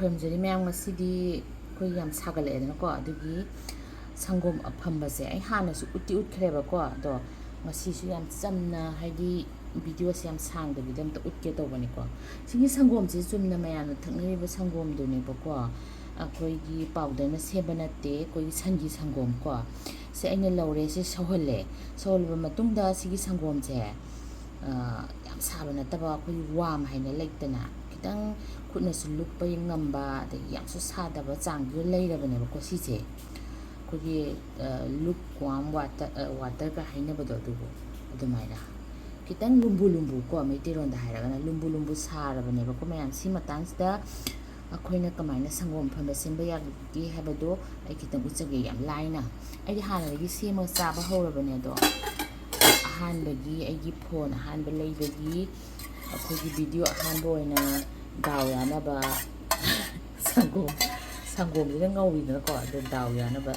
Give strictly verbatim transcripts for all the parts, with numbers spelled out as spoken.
ꯈꯨꯔꯨꯝꯖꯔꯤ ꯃꯌꯥꯝ, ꯉꯁꯤꯗꯤ ꯑꯩꯈꯣꯏ ꯌꯥꯝ ꯁꯥꯒꯠꯂꯛꯑꯦꯗꯅꯀꯣ, ꯑꯗꯨꯒꯤ ꯁꯪꯒꯣꯝ ꯑꯐꯝꯕꯁꯦ ꯑꯩ ꯍꯥꯟꯅꯁꯨ ꯎꯠꯇꯤ ꯎꯠꯈ꯭ꯔꯦꯕꯀꯣ, ꯑꯗꯣ ꯉꯁꯤꯁꯨ ꯌꯥꯝ ꯆꯝꯅ, ꯍꯥꯏꯗꯤ ꯚꯤꯗꯤꯑꯣꯁꯦ ꯌꯥꯝ ꯁꯥꯡꯗꯕꯤꯗ ꯑꯝꯇ ꯎꯠꯀꯦ ꯇꯧꯕꯅꯤꯀꯣ꯫ ꯁꯤꯒꯤ ꯁꯪꯒꯣꯝꯁꯦ ꯆꯨꯝꯅ ꯃꯌꯥꯝꯅ ꯊꯛꯅꯔꯤꯕ ꯁꯪꯒꯣꯝꯗꯨꯅꯦꯕꯀꯣ, ꯑꯩꯈꯣꯏꯒꯤ ꯄꯥꯎꯗꯔꯅ ꯁꯦꯝꯕ ꯅꯠꯇꯦ, ꯑꯩꯈꯣꯏꯒꯤ ꯁꯟꯒꯤ ꯁꯪꯒꯣꯝ ꯀꯣ꯫ ꯁꯦ ꯑꯩꯅ ꯂꯧꯔꯦ, ꯁꯤ ꯁꯧꯍꯜꯂꯦ꯫ ꯁꯧꯍꯜꯂꯕ ꯃꯇꯨꯡꯗ ꯁꯤꯒꯤ ꯁꯪꯒꯣꯝꯁꯦ, ꯑ, ꯌꯥꯝ ꯁꯥꯕ ꯅꯠꯇꯕ, ꯑꯩꯈꯣꯏꯒꯤ ꯋꯥꯝ ꯍꯥꯏꯅ ꯂꯩꯇꯅ, ꯈꯤꯇꯪ ꯈꯨꯠꯅꯁꯨ ꯂꯨꯞꯄ ꯉꯝꯕ, ꯑꯗꯒꯤ ꯌꯥꯝꯁꯨ ꯁꯥꯗꯕ ꯆꯥꯡꯗꯨꯗ ꯂꯩꯔꯕꯅꯦꯕꯀꯣ ꯁꯤꯁꯦ꯫ ꯑꯩꯈꯣꯏꯒꯤ, ꯑ, lukewarm water, ꯑ, waterꯒ ꯍꯥꯏꯅꯕꯗꯣ, ꯑꯗꯨꯕꯨ ꯑꯗꯨꯃꯥꯏꯅ ꯈꯤꯇꯪ ꯂꯨꯝꯕꯨ ꯂꯨꯝꯕꯨ ꯀꯣ, ꯃꯩꯇꯩꯂꯣꯟꯗ ꯍꯥꯏꯔꯒꯅ ꯂꯨꯝꯕꯨ ꯂꯨꯝꯕꯨ ꯁꯥꯔꯕꯅꯦꯕꯀꯣ ꯃꯌꯥꯝ꯫ ꯁꯤ ꯃꯇꯥꯡꯁꯤꯗ ꯑꯩꯈꯣꯏꯅ ꯀꯃꯥꯏꯅ ꯁꯪꯒꯣꯝ ꯑꯐꯝꯕ ꯁꯦꯝꯕ ꯌꯥꯒꯦ ꯍꯥꯏꯕꯗꯣ ꯑꯩ ꯈꯤꯇꯪ ꯎꯠꯆꯒꯦ, ꯌꯥꯝ ꯂꯥꯏꯅ꯫ ꯑꯩꯗꯤ ꯍꯥꯟꯅꯗꯒꯤ ꯁꯦꯝꯃꯒ ꯆꯥꯕ ꯍꯧꯔꯕꯅꯦ, ꯑꯗꯣ ꯑꯍꯥꯟꯕꯒꯤ, ꯑꯩꯒꯤ ꯐꯣꯟ ꯑꯍꯥꯟꯕ ꯂꯩꯕꯒꯤ ꯑꯩꯈꯣꯏꯒꯤ ꯚꯤꯗꯤꯑꯣ ꯑꯍꯥꯟꯕ ꯑꯣꯏꯅ ꯗꯥꯎ ꯌꯥꯅꯕ ꯁꯪꯒꯣꯝ, ꯁꯪꯒꯣꯝꯁꯤꯅ ꯉꯧꯋꯤꯗꯅꯀꯣ, ꯑꯗꯣ ꯗꯥꯎ ꯌꯥꯅꯕ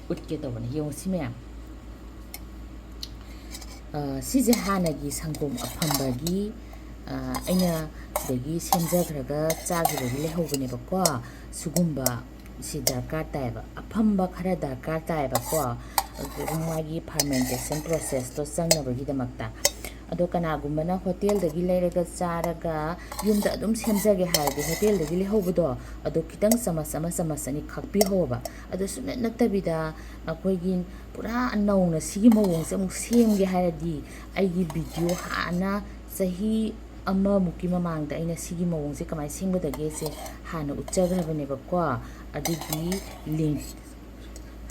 ꯎꯠꯀꯦ ꯇꯧꯕꯅꯦ꯫ ꯌꯦꯡꯉꯨ ꯁꯤ ꯃꯌꯥꯝ꯫ ꯑ, ꯁꯤꯁꯦ ꯍꯥꯟꯅꯒꯤ ꯁꯪꯒꯣꯝ ꯑꯐꯝꯕꯒꯤ, ꯑ, ꯑꯩꯅ ꯁꯤꯗꯒꯤ ꯁꯦꯝꯖꯈ꯭ꯔꯒ ꯆꯥꯈꯤꯕꯒꯤ ꯂꯩꯍꯧꯕꯅꯦꯕꯀꯣ꯫ ꯁꯤꯒꯨꯝꯕ ꯁꯤ ꯗꯔꯀꯥꯔ ꯇꯥꯏꯌꯦꯕ, ꯑꯐꯝꯕ ꯈꯔ ꯗꯔꯀꯥꯔ ꯇꯥꯏꯌꯦꯕꯀꯣ, ꯑꯗꯨꯒ ꯃꯥꯒꯤ fermentation processꯇꯣ ꯆꯪꯅꯕꯒꯤꯗꯃꯛꯇ꯫ ꯑꯗꯣ ꯀꯅꯥꯒꯨꯝꯕꯅ ꯍꯣꯇꯦꯜꯗꯒꯤ ꯂꯩꯔꯒ ꯆꯥꯔꯒ ꯌꯨꯝꯗ ꯑꯗꯨꯝ ꯁꯦꯝꯖꯒꯦ ꯍꯥꯏꯔꯗꯤ, ꯍꯣꯇꯦꯜꯗꯒꯤ ꯂꯩꯍꯧꯕꯗꯣ ꯑꯗꯣ ꯈꯤꯇꯪ ꯆꯃꯁ ꯑꯃ, ꯆꯃꯁ ꯑꯅꯤ ꯈꯥꯛꯄꯤꯍꯧꯕ꯫ ꯑꯗꯨ ꯁꯨꯡꯅꯠ ꯅꯠꯇꯕꯤꯗ ꯑꯩꯈꯣꯏꯒꯤ ꯄꯨꯔꯥ ꯅꯧꯅ ꯁꯤꯒꯤ ꯃꯑꯣꯡꯁꯦ ꯑꯃꯨꯛ ꯁꯦꯝꯒꯦ ꯍꯥꯏꯔꯗꯤ, ꯑꯩꯒꯤ ꯚꯤꯗꯤꯑꯣ ꯍꯥꯟꯅ ꯆꯍꯤ ꯑꯃꯃꯨꯛꯀꯤ ꯃꯃꯥꯡꯗ ꯑꯩꯅ ꯁꯤꯒꯤ ꯃꯑꯣꯡꯁꯦ ꯀꯃꯥꯏꯅ ꯁꯦꯝꯒꯗꯒꯦꯁꯦ ꯍꯥꯟꯅ ꯎꯠꯆꯈ꯭ꯔꯕꯅꯦꯕꯀꯣ꯫ ꯑꯗꯨꯒꯤ link,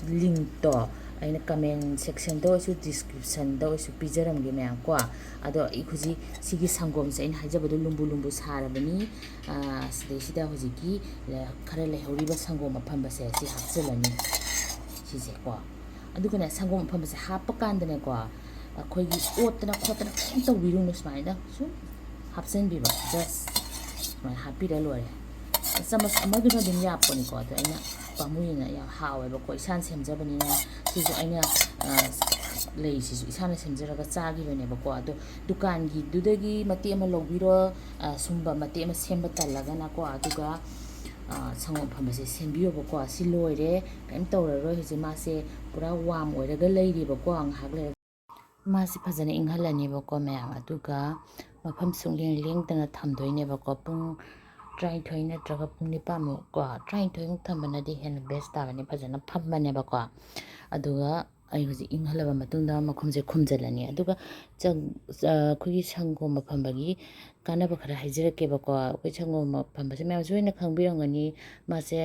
linkꯇꯣ ꯑꯩꯅ comment sectionꯗ ꯑꯣꯏꯔꯁꯨ descriptionꯗ ꯑꯣꯏꯔꯁꯨ ꯄꯤꯖꯔꯝꯒꯦ ꯃꯌꯥꯝ ꯀꯣ꯫ ꯑꯗꯣ ꯑꯩ ꯍꯧꯖꯤꯛ ꯁꯤꯒꯤ ꯁꯪꯒꯣꯝꯁꯦ ꯑꯩꯅ ꯍꯥꯏꯖꯕꯗꯣ ꯂꯨꯝꯕꯨ ꯂꯨꯝꯕꯨ ꯁꯥꯔꯕꯅꯤ꯫ ꯑ, ꯁꯤꯗꯩꯁꯤꯗ ꯍꯧꯖꯤꯛꯀꯤ ꯂ-, ꯈꯔ ꯂꯩꯍꯧꯔꯤꯕ ꯁꯪꯒꯣꯝ ꯑꯐꯝꯕꯁꯦ ꯁꯤ ꯍꯥꯞꯆꯤꯜꯂꯅꯤ, ꯁꯤꯁꯦꯀꯣ꯫ ꯑꯗꯨꯒꯅꯦ, ꯁꯪꯒꯣꯝ ꯑꯐꯝꯕꯁꯦ ꯍꯥꯞꯄ ꯀꯥꯟꯗꯅꯦꯀꯣ, ꯑꯩꯈꯣꯏꯒꯤ ꯑꯣꯠꯇꯅ ꯈꯣꯠꯇꯅ ꯀꯔꯤꯝ ꯇꯧꯕꯤꯔꯨꯅꯨ, ꯁꯨꯃꯥꯏꯅ ꯁꯨꯝ ꯍꯥꯞꯆꯤꯟꯕꯤꯕ, just ꯁꯨꯃꯥꯏꯅ ꯍꯥꯞꯄꯤꯔ ꯂꯣꯏꯔꯦ꯫ ꯆꯃꯁ ꯑꯃꯗꯨꯅ ꯑꯗꯨꯝ ꯌꯥꯄꯣꯠꯅꯤꯀꯣ, ꯑꯗꯣ ꯑꯩꯅ ꯄꯥꯝꯃꯨꯏꯅ, ꯌꯥꯝ ꯍꯥꯎꯋꯦꯕꯀꯣ, ꯏꯁꯥꯅ ꯁꯦꯝꯖꯕꯅꯤꯅ꯫ ꯁꯤꯁꯨ ꯑꯩꯅ, ꯑ, ꯂꯩꯁꯤꯁꯨ ꯏꯁꯥꯅ ꯁꯦꯝꯖꯔꯒ ꯆꯥꯈꯤꯕꯅꯦꯕꯀꯣ꯫ ꯑꯗꯣ ꯗꯨꯀꯥꯟꯒꯤꯗꯨꯗꯒꯤ ꯃꯇꯦꯛ ꯑꯃ ꯂꯧꯕꯤꯔꯣ, ꯑ, ꯁꯨꯝꯕ ꯃꯇꯦꯛ ꯑꯃ ꯁꯦꯝꯕ ꯇꯜꯂꯒꯅꯀꯣ꯫ ꯑꯗꯨꯒ, ꯑ, ꯁꯪꯒꯣꯝ ꯑꯐꯝꯕꯁꯦ ꯁꯦꯝꯕꯤꯌꯣꯕꯀꯣ꯫ ꯁꯤ ꯂꯣꯏꯔꯦ, ꯀꯔꯤꯝ ꯇꯧꯔꯔꯣꯏ꯫ ꯍꯧꯖꯤꯛ ꯃꯥꯁꯦ ꯄꯨꯔꯥ ꯋꯥꯔꯝ ꯑꯣꯏꯔꯒ ꯂꯩꯔꯤꯕꯀꯣ꯫ ꯉꯥꯏꯍꯥꯛ ꯂꯩꯔꯒ ꯃꯥꯁꯦ ꯐꯖꯅ ꯏꯪꯍꯜꯂꯅꯦꯕꯀꯣ ꯃꯌꯥꯝ꯫ ꯑꯗꯨꯒ ꯃꯐꯝ ꯁꯨꯡꯂꯦꯡ ꯂꯦꯡꯗꯅ ꯊꯝꯗꯣꯏꯅꯦꯕꯀꯣ꯫ ꯄꯨꯡ ꯇꯔꯥꯅꯤꯊꯣꯏ ꯅꯠꯇ꯭ꯔꯒ ꯄꯨꯡ ꯅꯤꯄꯥꯟꯃꯨꯛ ꯀꯣ, ꯇꯔꯥꯅꯤꯊꯣꯏꯃꯨꯛ ꯊꯝꯕꯅꯗꯤ ꯍꯦꯟꯅ ꯕꯦꯁ ꯇꯥꯕꯅꯤ꯫ ꯐꯖꯅ ꯐꯝꯕꯅꯦꯕꯀꯣ꯫ ꯑꯗꯨꯒ ꯑꯩ ꯍꯧꯖꯤꯛ ꯏꯪꯍꯜꯂꯕ ꯃꯇꯨꯡꯗ ꯃꯈꯨꯝꯁꯦ ꯈꯨꯝꯖꯤꯜꯂꯅꯤ꯫ ꯑꯗꯨꯒ ꯆ-, ꯆ-, ꯑꯩꯈꯣꯏꯒꯤ ꯁꯪꯒꯣꯝ ꯑꯐꯝꯕꯒꯤ ꯀꯥꯟꯅꯕ ꯈꯔ ꯍꯥꯏꯖꯔꯛꯀꯦꯕꯀꯣ꯫ ꯑꯩꯈꯣꯏ ꯁꯪꯒꯣꯝ ꯑꯐꯝꯕꯁꯦ ꯃꯌꯥꯝꯁꯨ ꯂꯣꯏꯅ ꯈꯪꯕꯤꯔꯝꯒꯅꯤ꯫ ꯃꯥꯁꯦ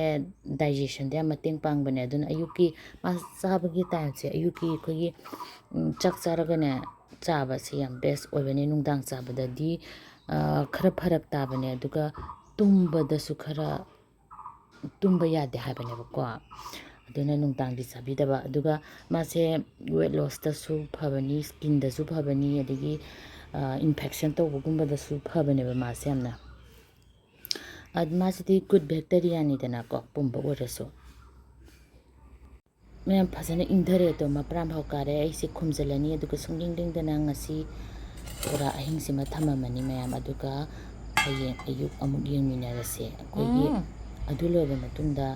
ꯗꯥꯏꯖꯦꯁꯟꯗ ꯌꯥꯝ ꯃꯇꯦꯡ ꯄꯥꯡꯕꯅꯦ꯫ ꯑꯗꯨꯅ ꯑꯌꯨꯛꯀꯤ ꯃꯥ ꯆꯥꯕꯒꯤ ꯇꯥꯏꯝꯁꯦ, ꯑꯌꯨꯛꯀꯤ ꯑꯩꯈꯣꯏꯒꯤ, ꯎꯝ, ꯆꯥꯛ ꯆꯥꯔꯒꯅꯦ ꯆꯥꯕꯁꯦ ꯌꯥꯝ ꯕꯦꯁ ꯑꯣꯏꯕꯅꯦ꯫ ꯅꯨꯡꯗꯥꯡ ꯆꯥꯕꯗꯗꯤ, ꯑ, ꯈꯔ ꯐꯔꯛ ꯇꯥꯕꯅꯦ꯫ ꯑꯗꯨꯒ ꯇꯨꯝꯕꯗꯁꯨ ꯈꯔ ꯇꯨꯝꯕ ꯌꯥꯗꯦ ꯍꯥꯏꯕꯅꯦꯕꯀꯣ꯫ ꯑꯗꯨꯅ ꯅꯨꯡꯗꯥꯡꯗꯤ ꯆꯥꯕꯤꯗꯕ꯫ ꯑꯗꯨꯒ ꯃꯥꯁꯦ ꯋꯦꯠ ꯂꯣꯁꯇꯁꯨ ꯐꯕꯅꯤ, ꯁ꯭ꯀꯤꯟꯗꯁꯨ ꯐꯕꯅꯤ, ꯑꯗꯒꯤ, ꯑ, ꯏꯟꯐꯦꯛꯁꯟ ꯇꯧꯕꯒꯨꯝꯕꯗꯁꯨ ꯐꯕꯅꯦꯕ ꯃꯥꯁꯦ ꯌꯥꯝꯅ꯫ ꯑ, ꯃꯥꯁꯤꯗꯤ ꯒꯨꯗ ꯕꯦꯛꯇꯔꯤꯌꯥꯅꯤꯗꯅꯀꯣ, ꯄꯨꯝꯕ ꯑꯣꯏꯔꯁꯨ꯫ ꯃꯌꯥꯝ ꯐꯖꯅ ꯏꯪꯊꯔꯦ ꯑꯗꯣ, ꯃꯄ꯭ꯔꯥꯟ ꯐꯥꯎ ꯀꯥꯔꯦ꯫ ꯑꯩꯁꯦ ꯈꯨꯝꯖꯤꯜꯂꯅꯤ, ꯑꯗꯨꯒ ꯁꯨꯡꯂꯦꯡ ꯂꯦꯡꯗꯅ ꯉꯁꯤ ꯄꯨꯔꯥ ꯑꯍꯤꯡꯁꯤꯃ ꯊꯝꯃꯝꯃꯅꯤ ꯃꯌꯥꯝ꯫ ꯑꯗꯨꯒ ꯍꯌꯦꯡ ꯑꯌꯨꯛ ꯑꯃꯨꯛ ꯌꯦꯡꯃꯤꯟꯅꯔꯁꯦ꯫ ꯑꯩꯈꯣꯏꯒꯤ ꯎꯝ꯫ ꯑꯗꯨ ꯂꯣꯏꯔꯕ ꯃꯇꯨꯡꯗ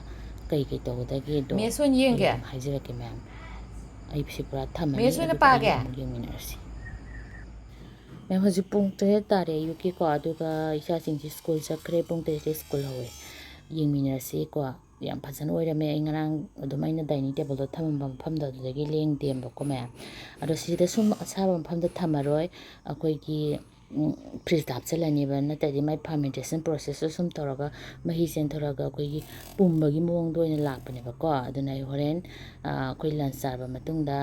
ꯀꯩ ꯀꯩ ꯇꯧꯒꯗꯒꯦꯗꯣ ꯃꯦꯁ ꯑꯣꯏꯅ ꯌꯦꯡꯒꯦ? ꯑꯩ ꯑꯗꯨꯝ ꯍꯥꯏꯖꯔꯛꯀꯦ ꯃꯌꯥꯝ꯫ ꯑꯩ ꯁꯤ ꯄꯨꯔꯥ ꯊꯝꯃꯅꯤ, ꯃꯦꯁ ꯑꯣꯏꯅ ꯑꯗꯨꯒ ꯑꯌꯨꯛ ꯄꯥꯒꯦ? ꯑꯃꯨꯛ ꯌꯦꯡꯃꯤꯟꯅꯔꯁꯤ꯫ ꯃꯌꯥꯝ, ꯍꯧꯖꯤꯛ ꯄꯨꯡ ꯇꯔꯦꯠ ꯇꯥꯔꯦ ꯑꯌꯨꯛꯀꯤꯀꯣ, ꯑꯗꯨꯒ ꯏꯆꯥꯁꯤꯡꯁꯤ ꯁ꯭ꯀꯨꯜ ꯆꯠꯈ꯭ꯔꯦ, ꯄꯨꯡ ꯇꯔꯦꯠꯇ ꯁ꯭ꯀꯨꯜ ꯍꯧꯋꯦ꯫ ꯌꯦꯡꯃꯤꯟꯅꯔꯁꯤꯀꯣ꯫ ꯌꯥꯝ ꯐꯖꯅ ꯑꯣꯏꯔꯝꯃꯦ꯫ ꯑꯩ ꯉꯔꯥꯡ ꯑꯗꯨꯝ ꯑꯩꯅ ꯗꯥꯏꯅꯤꯡ ꯇꯦꯕꯜꯗꯣ ꯊꯝꯃꯝꯕ ꯃꯐꯝꯗꯣ ꯑꯗꯨꯗꯒꯤ ꯂꯦꯡꯗꯦꯕꯀꯣ ꯃꯌꯥꯝ꯫ ꯑꯗꯣ ꯁꯤꯗ ꯁꯨꯝ ꯑꯁꯥꯕ ꯃꯐꯝꯗ ꯊꯝꯃꯔꯣꯏ꯫ ꯑꯩꯈꯣꯏꯒꯤ, ꯎꯝ, ꯐ꯭ꯔꯤꯖꯇ ꯍꯥꯞꯆꯤꯜꯂꯅꯦꯕ, ꯅꯠꯇ꯭ꯔꯗꯤ ꯃꯥꯏ ꯐꯥꯔꯃꯦꯟꯇꯦꯁꯟ ꯄ꯭ꯔꯣꯁꯦꯁꯇꯣ ꯁꯨꯝ ꯇꯧꯔꯒ ꯃꯍꯤ ꯆꯦꯟꯊꯣꯔꯛꯑꯒ ꯑꯩꯈꯣꯏꯒꯤ ꯄꯨꯝꯕꯒꯤ ꯃꯑꯣꯡꯗ ꯑꯣꯏꯅ ꯂꯥꯛꯄꯅꯦꯕꯀꯣ꯫ ꯑꯗꯨꯅ ꯑꯩ ꯍꯣꯔꯦꯟ, ꯑ, ꯑꯩꯈꯣꯏ ꯂꯟꯁ ꯆꯥꯔꯕ ꯃꯇꯨꯡꯗ,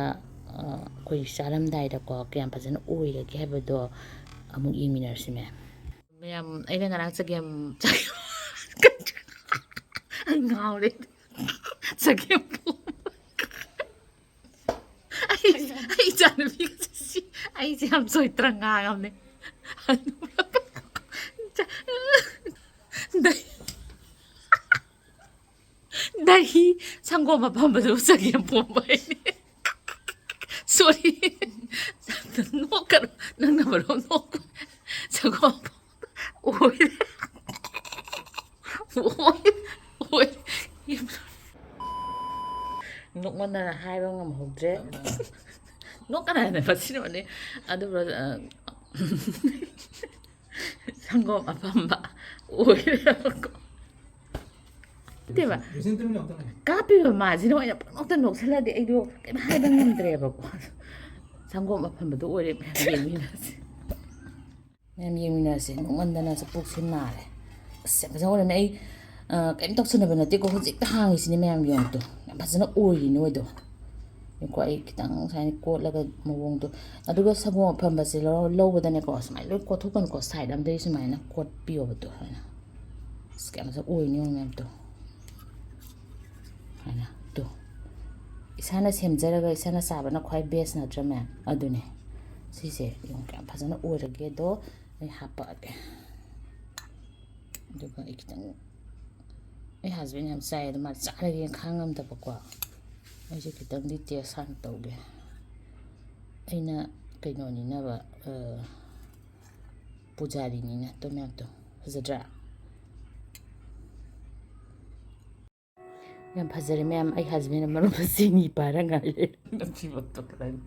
ꯑ, ꯑꯩꯈꯣꯏ ꯆꯥꯔꯝꯗꯥꯏꯗꯀꯣ ꯀꯌꯥꯝ ꯐꯖꯅ ꯑꯣꯏꯔꯒꯦ ꯍꯥꯏꯕꯗꯣ ꯑꯃꯨꯛ ꯌꯦꯡꯃꯤꯟꯅꯔꯁꯤ ꯃꯌꯥꯝ꯫ ꯃꯌꯥꯝ, ꯑꯩꯅ ꯉꯔꯥꯡ ꯆꯒꯦꯝ, ꯆꯒꯦꯝ, ꯑꯩ ꯉꯥꯎꯔꯦ꯫ ꯆꯒꯦꯝ ꯄꯣꯝꯕ꯫ ꯑꯩ, ꯑꯩ ꯏꯆꯥꯅꯨꯄꯤꯒꯁꯦ ꯁꯤ-, ꯑꯩꯁꯦ ꯌꯥꯝ ꯆꯣꯏꯇ꯭ꯔꯪ ꯉꯥꯡꯉꯕꯅꯦ꯫ ꯍꯅꯨꯔꯕ-, ꯗꯩ-, ꯗꯍꯤ, ꯁꯪꯒꯣꯝ ꯑꯐꯝꯕꯗꯨ ꯆꯒꯦꯝ ꯄꯣꯝꯕ ꯍꯥꯏꯅꯦ꯫ ꯁꯣꯔꯤ꯫ ꯅꯣꯛꯀꯅꯨ꯫ ꯅꯪꯅ ꯃꯔꯣꯟ ꯅꯣꯛꯄ꯫ ꯁꯪꯒꯣꯝ ꯑꯣꯏ꯫ ꯑꯣꯏ꯫ ꯑꯣꯏ꯫ ꯅꯣꯛꯃꯟꯗꯅ ꯍꯥꯏꯕ ꯉꯝꯍꯧꯗ꯭ꯔꯦ꯫ ꯅꯣꯛꯀꯅꯥ ꯍꯥꯏꯅ ꯃꯁꯤꯅꯕꯅꯦ꯫ ꯑꯗꯨꯕꯨ, ꯑ, ꯁꯪꯒꯣꯝ ꯑꯐꯝꯕ ꯑꯣꯏꯔꯦꯕꯀꯣ꯫ ꯅꯠꯇꯦꯕ꯫ ꯀꯥꯞꯄꯤꯕ ꯃꯥꯁꯤꯅ ꯑꯣꯏꯅ ꯄꯪꯅꯣꯛꯇ ꯅꯣꯛꯁꯜꯂꯗꯤ ꯑꯩꯗꯣ ꯀꯩꯝ ꯍꯥꯏꯕ ꯉꯝꯗ꯭ꯔꯦꯕꯀꯣ꯫ ꯁꯪꯒꯣꯝ ꯑꯐꯝꯕꯗꯣ ꯑꯣꯏꯔꯦ꯫ ꯃꯌꯥꯝ ꯌꯦꯡꯃꯤꯟꯅꯁꯦ꯫ ꯃꯌꯥꯝ ꯌꯦꯡꯃꯤꯟꯅꯁꯦ꯫ ꯅꯣꯛꯃꯟꯗꯅ ꯄꯨꯛꯁꯦ ꯅꯥꯔꯦ꯫ ꯑꯁ, ꯌꯥꯝ ꯐꯖꯅ ꯑꯣꯏꯔꯝꯃꯦ꯫ ꯑꯩ, ꯑ, ꯀꯩꯝ ꯇꯧꯁꯟꯅꯕ ꯅꯠꯇꯦꯀꯣ꯫ ꯍꯧꯖꯤꯛꯇ ꯍꯥꯡꯉꯤꯁꯤꯅꯦ ꯃꯌꯥꯝ ꯌꯦꯡꯉꯨꯇꯣ꯫ ꯌꯥꯝ ꯐꯖꯅ ꯑꯣꯏꯔꯤ ꯅꯣꯏꯗꯣ꯫ ꯌꯦꯡꯉꯨꯀꯣ, ꯑꯩ ꯈꯤꯇꯪ ꯁꯨꯃꯥꯏꯅ ꯀꯣꯠꯂꯒ ꯃꯑꯣꯡꯗꯣ꯫ ꯑꯗꯨꯒ ꯁꯪꯒꯣꯝ ꯑꯐꯝꯕꯁꯦ ꯂꯧꯔ-, ꯂꯧꯕꯗꯅꯦꯀꯣ, ꯁꯨꯃꯥꯏꯅ ꯂꯣꯏ ꯀꯣꯠꯊꯣꯛꯀꯅꯨꯀꯣ꯫ Side ꯑꯝꯗꯒꯤ ꯁꯨꯃꯥꯏꯅ ꯀꯣꯠꯄꯤꯌꯣꯕ ꯇꯣ, ꯁꯨꯃꯥꯏꯅ꯫ ꯑꯁ, ꯀꯌꯥꯝ ꯐꯖꯅ ꯑꯣꯏꯔꯤꯅꯤ ꯌꯦꯡꯉꯨ ꯃꯌꯥꯝ ꯇꯣ꯫ ꯁꯨꯃꯥꯏꯅ ꯇꯣ꯫ ꯏꯁꯥꯅ ꯁꯦꯝꯖꯔꯒ ꯏꯁꯥꯅ ꯆꯥꯕꯅ ꯈ꯭ꯋꯥꯏ best ꯅꯠꯇ꯭ꯔꯥ ꯃꯌꯥꯝ? ꯑꯗꯨꯅꯦ꯫ ꯁꯤꯁꯦ ꯌꯦꯡꯉꯨ ꯀꯌꯥꯝ ꯐꯖꯅ ꯑꯣꯏꯔꯒꯦ ꯑꯗꯣ꯫ ꯑꯩ ꯍꯥꯞꯄꯛꯑꯒꯦ꯫ ꯑꯗꯨꯒ ꯑꯩ ꯈꯤꯇꯪ, ꯑꯩ husband ꯌꯥꯝ ꯆꯥꯏ, ꯑꯗꯣ ꯃꯥ ꯆꯥꯔꯒꯦꯅ ꯈꯥꯡ ꯉꯝꯗꯕꯀꯣ꯫ ꯑꯩꯁꯦ ꯈꯤꯇꯪꯗꯤ taste ꯍꯥꯟꯅ ꯇꯧꯒꯦ꯫ ꯑꯩꯅ ꯀꯩꯅꯣꯅꯤꯅꯕ, ꯑ, ꯄꯨꯖꯥꯔꯤꯅꯤꯅ꯫ ꯇꯣ ꯃꯌꯥꯝ ꯇꯣ꯫ ꯐꯖꯗ꯭ꯔꯥ? ꯌꯥꯝ ꯐꯖꯔꯦ ꯃꯌꯥꯝ꯫ ꯑꯩ husband ꯃꯔꯨꯞ ꯆꯤꯅꯤ ꯄꯥꯏꯔ ꯉꯥꯏꯔꯦ꯫ ꯅꯝꯊꯤꯕ ꯇꯣꯛꯈ꯭ꯔꯅꯤ꯫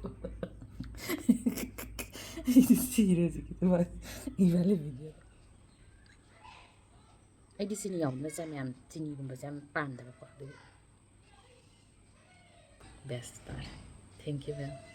ꯑꯩꯗꯤ ꯁꯤꯔꯦ ꯍꯧꯖꯤꯛꯀꯤꯗꯨ ꯃꯥ ꯏꯕꯥꯅꯤ video꯫ ꯑꯩꯗꯤ ꯆꯤꯅꯤ ꯌꯥꯎꯗꯅ ꯆꯥꯏ ꯃꯌꯥꯝ꯫ ꯆꯤꯅꯤꯒꯨꯝꯕꯁꯦ ꯌꯥꯝ ꯄꯥꯝꯗꯕꯀꯣ꯫ ꯑꯗꯨꯒꯤ best ꯇꯥꯔꯦ꯫ Thank you ꯃꯌꯥꯝ꯫